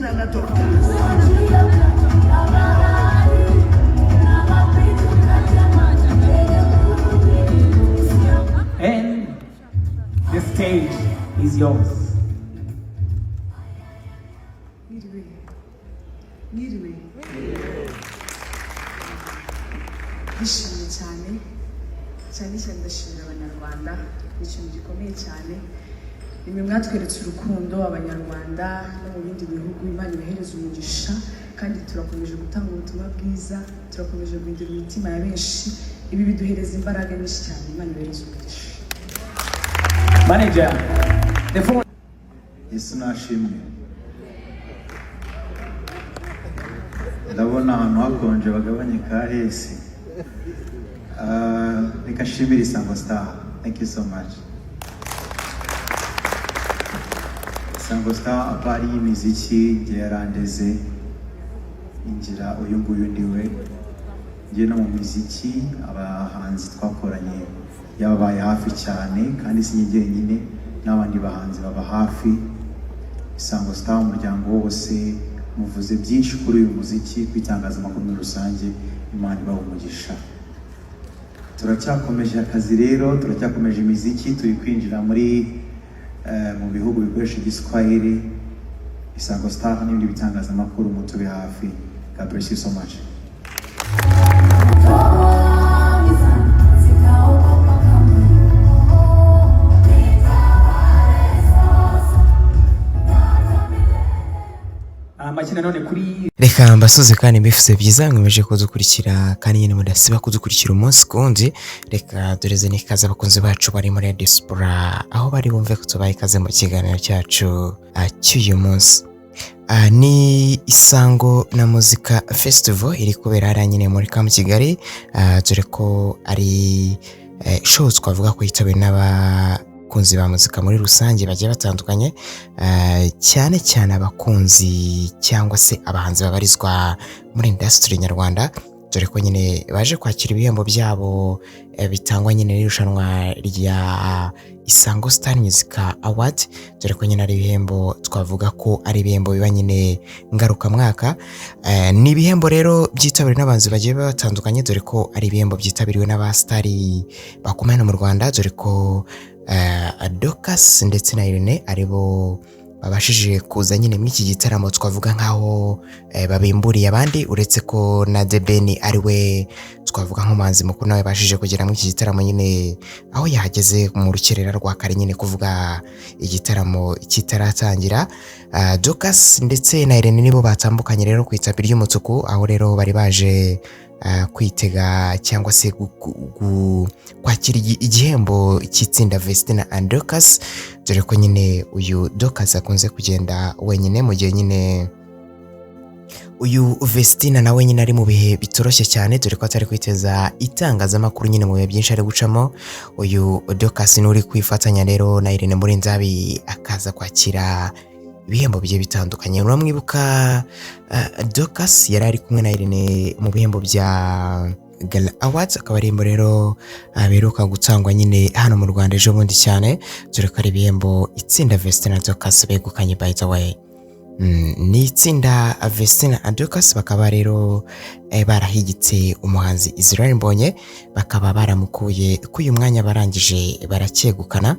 Vestina na Dorcas. And the stage is yours. Mwiriwe, mwiriwe. Ndishimye cyane cyane cyane, ndashimira Abanyarwanda. Ni ikintu gikomeye cyane, nimwe mwatweretse urukundo, Abanyarwanda no mu bindi bihugu. Imana ibahereza umugisha, kandi turakomeje gutanga ubutumwa bwiza, turakomeje guhindura imitima ya benshi. Ibi biduhereza imbaraga nyinshi cyane. Imana ibahereza umugisha. Manager, the phone. Yesu nashimwe. Ndabona ahantu hakonje, bagabanye ka AC. Reka nshimire Isango Star. Thank you so much, Isango Star. Apart y'imiziki, njye yarandeze ingira uyu nguyu ndiwe. Njye no mu miziki, abahanzi twakoranye yababaye hafi cyane, kandi si njye jyenyine, n'abandi bahanzi baba hafi Isango Star. Umuryango wose muvuze byinshi kuri uyu muziki, ku itangazamakuru muri rusange. Imana ibaha umugisha. Turacyakomeje akazi rero, turacyakomeje imiziki, turi kwinjira muri mu bihugu bikoresha Igiswahili. Isango Star n'ibindi bitangazamakuru, mutube hafi. God bless you so much. Amashyi nanone kuri Reka mbasuze kandi mbifuze byiza. Mwemeje kudukurikira kandi nyine mudasiba kudukurikira umunsi ku wundi. Reka doreze n'ikaze abakunzi bacu bari muri diaspora, aho bari bumve ko tubaye ikaze mu kiganiro cyacu cy'uyu munsi. Ni Isango na Muzika Festival iri kubera hariya nyine muri Camp Kigali, dore ko ari show twavuga ko yitabiriwe n'abakunzi ba muzika muri rusange bagiye batandukanye, cyane cyane abakunzi cyangwa se abahanzi babarizwa muri industry nyarwanda, dore ko nyine baje kwakira ibihembo byabo bitangwa nyine n'irushanwa rya Isango Star Music Award, dore ko nyine ari ibihembo twavuga ko ari ibihembo biba nyine ngarukamwaka. Ni ibihembo rero byitabiriwe n'abahanzi bagiye batandukanye, dore ko ari ibihembo byitabiriwe n'abasitari bakomeye hano mu Rwanda, dore ko Dorcas ndetse na Irene aribo babashije kuza nyine muri iki gitaramo, twavuga nk'aho babimburiye abandi, uretse ko na The Ben ari we twavuga nk'umuhanzi mukuru nawe yabashije kugera muri iki gitaramo nyine, aho yahageze mu rukerera rwa kare nyine, kuvuga igitaramo kitaratangira. Dorcas ndetse na Irene nibo batambukanye rero ku itapi ry'umutuku, aho rero bari baje kwitega cyangwa se kwakira igihembo cy'itsinda Vestina and Dorcas, dore ko nyine uyu Dorcas akunze kugenda wenyine, mu gihe nyine uyu Vestina nawe nyine ari mu bihe bitoroshye cyane, dore ko atari kwiteza itangazamakuru nyine mu bihe byinshi ari gucamo. Uyu Dorcas ni uri kwifatanya rero na Irene Murindahabi, akaza kwakira ibihembo bigiye bitandukanye. Uramwibuka, Dorcas yari ari kumwe na Irene mu bihembo bya Gala Awards, akaba ari ibihembo rero biheruka gutangwa nyine hano mu Rwanda ejo bundi cyane, dore ko ari ibihembo itsinda Vestina Dorcas begukanye. By the way, ni itsinda Vestina and Dorcas bakaba rero barahigitse umuhanzi Israel Mbonye, bakaba baramukuye kuri uyu mwanya, barangije baracyegukana.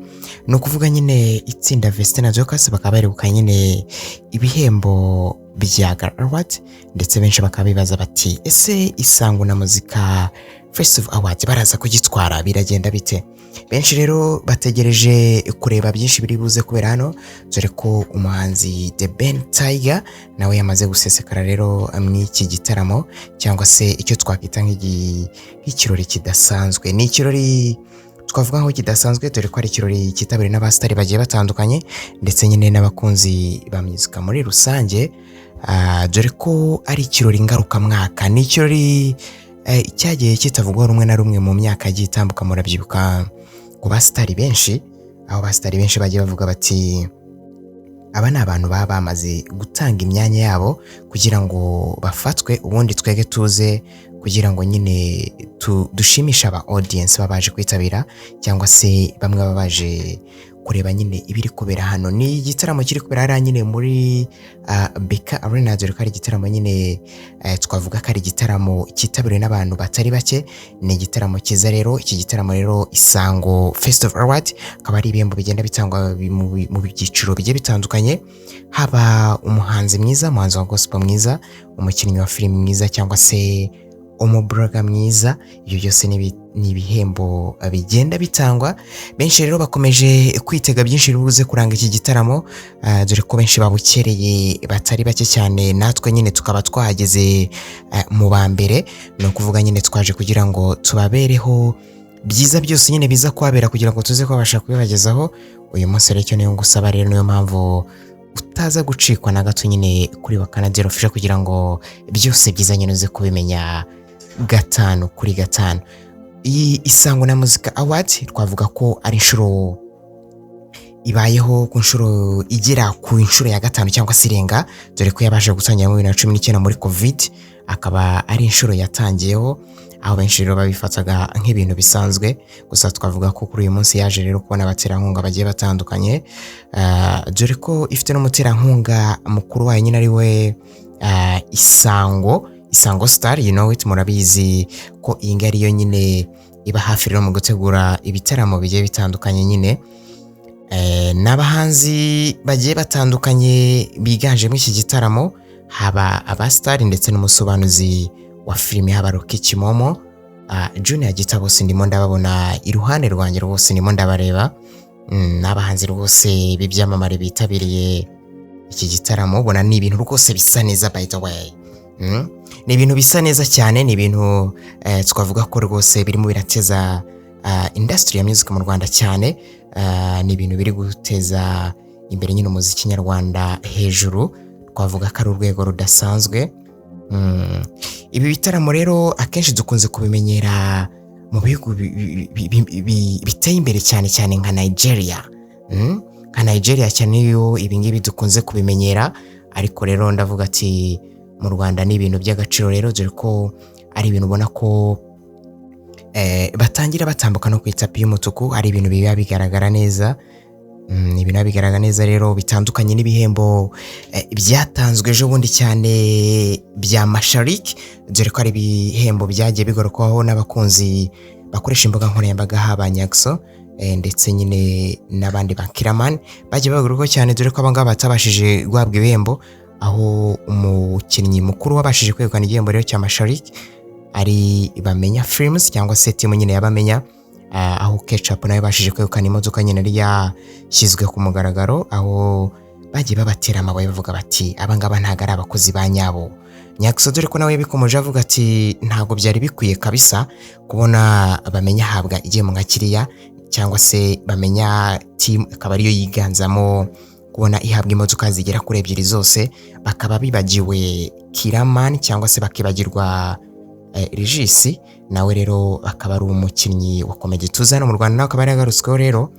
Ni ukuvuga nyine itsinda Vestina Dorcas bakaba baregukanye nyine ibihembo bya Gala Award, ndetse benshi bakaba bibaza bati: "Ese Isango na Muzika Festival Awards baraza kugitwara? Biragenda bite?" Benshi rero bategereje kureba byinshi biri buze kubera hano, dore ko umuhanzi The Ben Tiger nawe yamaze gusesekara rero muri iki gitaramo, cyangwa se icyo twakwita nk'ikirori kidasanzwe. Ni ikirori twavuga nko kidasanzwe, dore ko ari ikirori cyitabiriwe n'abasitari bagiye batandukanye, ndetse nyine n'abakunzi ba muzika muri rusange, dore ko ari ikirori ngarukamwaka. Ni ikirori cyagiye kitavugwaho rumwe na rumwe mu myaka yagiye itambuka. Murabyibuka ku basitari benshi, aho abasitari benshi bagiye bavuga bati: "Aba ni abantu baba bamaze gutanga imyanya yabo kugira ngo bafatwe, ubundi twege tuze kugira ngo nyine dushimishe aba audience baba baje kwitabira, cyangwa se bamwe baba baje Kureba nyine ibiri kubera hano. Ni igitaramo kiri kubera hariya nyine muri BK Arena, dore ko ari igitaramo nyine twavuga ko ari igitaramo cyitabiriwe n'abantu batari bake. Ni igitaramo cyiza rero. Iki gitaramo rero, Isango Festival Award, akaba ari ibihembo bigenda bitangwa mu byiciro bigiye bitandukanye, haba umuhanzi mwiza, umuhanzi wa gospel mwiza, umukinnyi wa filimi mwiza cyangwa se umublogger mwiza. Ibyo byose ni ibihembo bigenda bitangwa. Benshi rero bakomeje kwitega byinshi bibuze kuranga iki gitaramo, dore ko benshi babukereye batari bake cyane. Natwe nyine tukaba twahageze mu ba mbere. Ni ukuvuga nyine twaje kugira ngo tubabereho byiza byose nyine biza kuhabera, kugira ngo tuze kubasha kubibagezaho uyu munsi. Rero icyo niyo ngusaba rero, niyo mpamvu utaza gucikwa na gato nyine kuri Bakanagera Official, kugira ngo byose byiza nyine uze kubimenya gatanu kuri gatanu. Iyi Isango na Muzika Award twavuga ko ari inshuro ibayeho ku nshuro igera ku nshuro ya gatanu cyangwa se irenga, dore ko yabashe gutangira muri 2019 muri Covid, akaba ari inshuro yatangiyeho, aho benshi rero babifataga nk'ibintu bisanzwe. Gusa twavuga ko kuri uyu munsi yaje rero kubona abaterankunga bagiye batandukanye, dore ko ifite n'umuterankunga mukuru wayo nyine ari we Isango Star, you know it, murabizi ko iyi ngiyi ariyo nyine iba hafi rero mu gutegura ibitaramo bigiye bitandukanye nyine. N'abahanzi bagiye batandukanye biganjemo iki gitaramo, haba abasitari ndetse n'umusobanuzi wa filime, haba Rocky Kimomo, Junior Gita, bose ndimo ndababona iruhande rwanjye rwose, ndimo ndabareba. N'abahanzi rwose b'ibyamamare bitabiriye iki gitaramo. Ubona ni ibintu rwose bisa neza, by the way. Ni ibintu bisa neza cyane, ni ibintu twavuga ko rwose birimo birateza industry ya music mu Rwanda cyane. Ni ibintu biri guteza imbere nyine umuziki nyarwanda hejuru, twavuga ko ari urwego rudasanzwe. Ibi bitaramo rero akenshi dukunze kubimenyera mu bihugu biteye imbere cyane cyane nka Nigeria. Nka Nigeria cyane iyo ibi ngibi dukunze kubimenyera, ariko rero ndavuga ati mu Rwanda ni ibintu by'agaciro rero, dore ko ari ibintu ubona ko batangira batambuka no ku itapi y'umutuku, ari ibintu biba bigaragara neza. Ni ibintu biba bigaragara neza rero, bitandukanye n'ibihembo byatanzwe ejo bundi cyane bya Mashariki, dore ko ari ibihembo byagiye bigarukwaho n'abakunzi bakoresha imbuga nkoranyambaga, haba Nyaxo ndetse nyine n'abandi ba Killaman bagiye bagarukaho cyane, dore ko abangaba batabashije guhabwa ibihembo, aho umukinnyi mukuru wabashije kwegukana igihembo rero cya Mashariki ari Bamenya Films cyangwa se team nyine ya Bamenya, aho Ketchup nawe yabashije kwegukana imodoka nyine yari yashyizwe ku mugaragaro, aho bagiye babatera amabuye bavuga bati abangaba ntabwo ari abakozi ba nyabo. Nyaxo dore ko nawe yabikomeje avuga ati ntabwo byari bikwiye kabisa kubona Bamenya ahabwa igihembo nka kiriya, cyangwa se Bamenya team akaba ariyo yiganzamo kubona ihabwa imodoka zigera kuri ebyiri zose, bakaba bibagiwe Killaman cyangwa se bakibagirwa Regis, nawe rero akaba ari umukinnyi wa comedy tuzi hano mu Rwanda, nawe akaba yaragarutsweho. Rero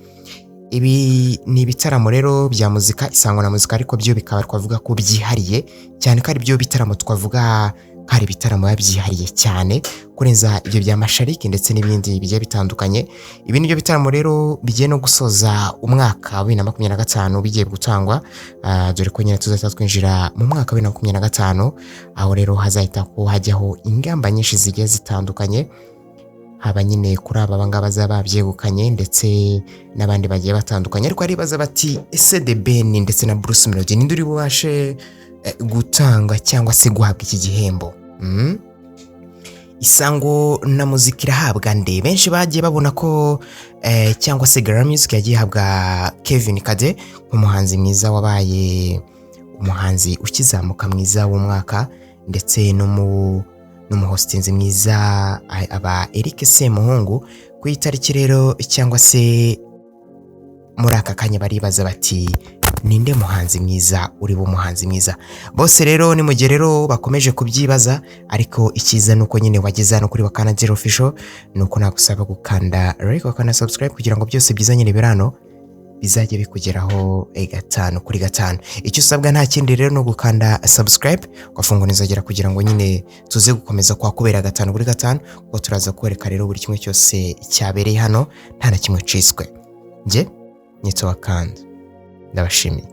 ibi ni ibitaramo rero bya muzika, Isango na Muzika, ariko byo bikaba twavuga ko byihariye cyane, ko ari byo bitaramo twavuga ko ari ibitaramo biba byihariye cyane kurenza ibyo bya Mashariki ndetse n'ibindi bigiye bitandukanye. Ibi ni byo bitaramo rero bigiye no gusoza umwaka wa 2025 bigiye gutangwa, dore ko nyine tuzahita twinjira mu mwaka wa 2025, aho rero hazahita ko hajyaho ingamba nyinshi zigiye zitandukanye, haba nyine kuri aba ngaba bazaba babyegukanye ndetse n'abandi bagiye batandukanye. Ariko haribaza bati ese The Ben ndetse na Bruce Melody, ninde uri bubashe gutanga cyangwa se guhabwa iki gihembo? Isango na Muzika irahabwa nde? Benshi bagiye babona ko cyangwa se Gala Music yagiye ihabwa Kevin Kade nk'umuhanzi mwiza, wabaye umuhanzi ukizamuka mwiza w'umwaka, ndetse n'umuhostinzi mwiza aba Eric Semuhungu. Ku itariki rero cyangwa se muri aka kanya baribaza bati ninde muhanzi mwiza uri umuhanzi mwiza? Bose rero ni mu gihe rero bakomeje kubyibaza, ariko icyiza ni uko nyine wageze hano kuri Wakana Zero Official, ni uko nagusaba gukanda like, wakana subscribe, kugira ngo byose byiza nyine biri hano bizajya bikugeraho gatanu kuri gatanu. Icyo usabwa nta kindi rero ni ugukanda subscribe, ugafungura inzogera, kugira ngo nyine tuze gukomeza kwakubera gatanu kuri gatanu, kuko turaza kwereka rero buri kimwe cyose cyabereye hano, nta na kimwe ciswe. Njye Nyitso wakanda. Ndabashimiye.